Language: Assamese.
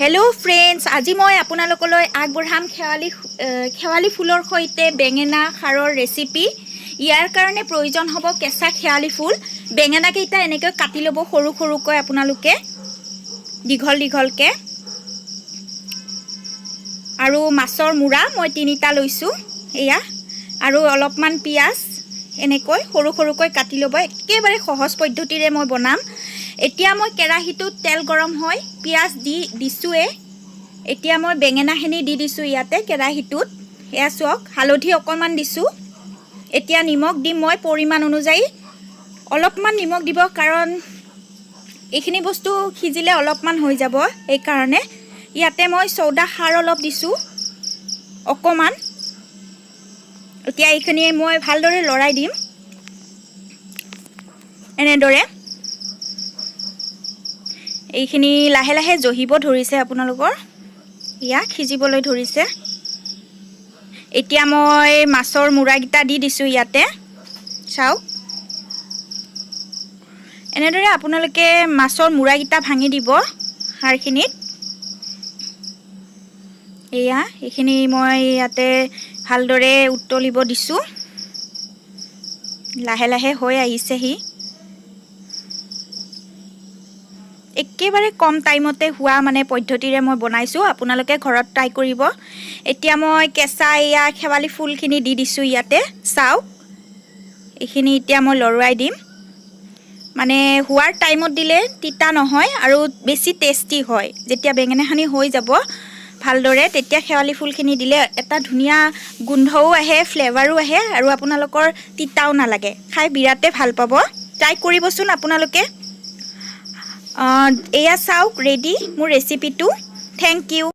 হেল্ল' ফ্ৰেণ্ডছ, আজি মই আপোনালোকলৈ আগবঢ়াম শেৱালি ফুলৰ সৈতে বেঙেনা খাৰৰ ৰেচিপি। ইয়াৰ কাৰণে প্ৰয়োজন হ'ব কেঁচা শেৱালি ফুল। বেঙেনাকেইটা এনেকৈ কাটি ল'ব সৰু সৰুকৈ, আপোনালোকে দীঘল দীঘলকৈ। আৰু মাছৰ মূৰা মই তিনিটা লৈছোঁ এয়া। আৰু অলপমান পিঁয়াজ এনেকৈ সৰু সৰুকৈ কাটি ল'ব। একেবাৰে সহজ পদ্ধতিৰে মই বনাম। এতিয়া মই কেৰাহীটোত তেল গৰম হৈ পিঁয়াজ দি দিছোঁৱেই। এতিয়া মই বেঙেনাখিনি দি দিছোঁ ইয়াতে কেৰাহীটোত। এয়া চাওক, হালধি অকণমান দিছোঁ। এতিয়া নিমখ দিম মই পৰিমাণ অনুযায়ী। অলপমান নিমখ দিব, কাৰণ এইখিনি বস্তু সিজিলে অলপমান হৈ যাব, সেইকাৰণে। ইয়াতে মই চৌদা খাৰ অলপ দিছোঁ অকণমান। এতিয়া এইখিনি মই ভালদৰে লৰাই দিম এনেদৰে। এইখিনি লাহে লাহে জহিব ধৰিছে আপোনালোকৰ, ইয়াক সিজিবলৈ ধৰিছে। এতিয়া মই মাছৰ মূৰাকেইটা দি দিছোঁ ইয়াতে। চাওক, এনেদৰে আপোনালোকে মাছৰ মূৰাকেইটা ভাঙি দিব খাৰখিনিত। এয়া এইখিনি মই ইয়াতে ভালদৰে উতলিব দিছোঁ। লাহে লাহে হৈ আহিছেহি। একেবাৰে কম টাইমতে হোৱা মানে পদ্ধতিৰে মই বনাইছোঁ, আপোনালোকে ঘৰত ট্ৰাই কৰিব। এতিয়া মই কেঁচা এয়া শেৱালি ফুলখিনি দি দিছোঁ ইয়াতে। চাওক, এইখিনি এতিয়া মই লৰোৱাই দিম। মানে হোৱাৰ টাইমত দিলে তিতা নহয় আৰু বেছি টেষ্টি হয়। যেতিয়া বেঙেনাখিনি হৈ যাব ভালদৰে, তেতিয়া শেৱালি ফুলখিনি দিলে এটা ধুনীয়া গোন্ধও আহে, ফ্লেভাৰো আহে আৰু আপোনালোকৰ তিতাও নালাগে। খাই বিৰাটেই ভাল পাব। ট্ৰাই কৰিবচোন আপোনালোকে। এয়া চাওক, ৰেডি মোৰ ৰেচিপিটো। Thank U.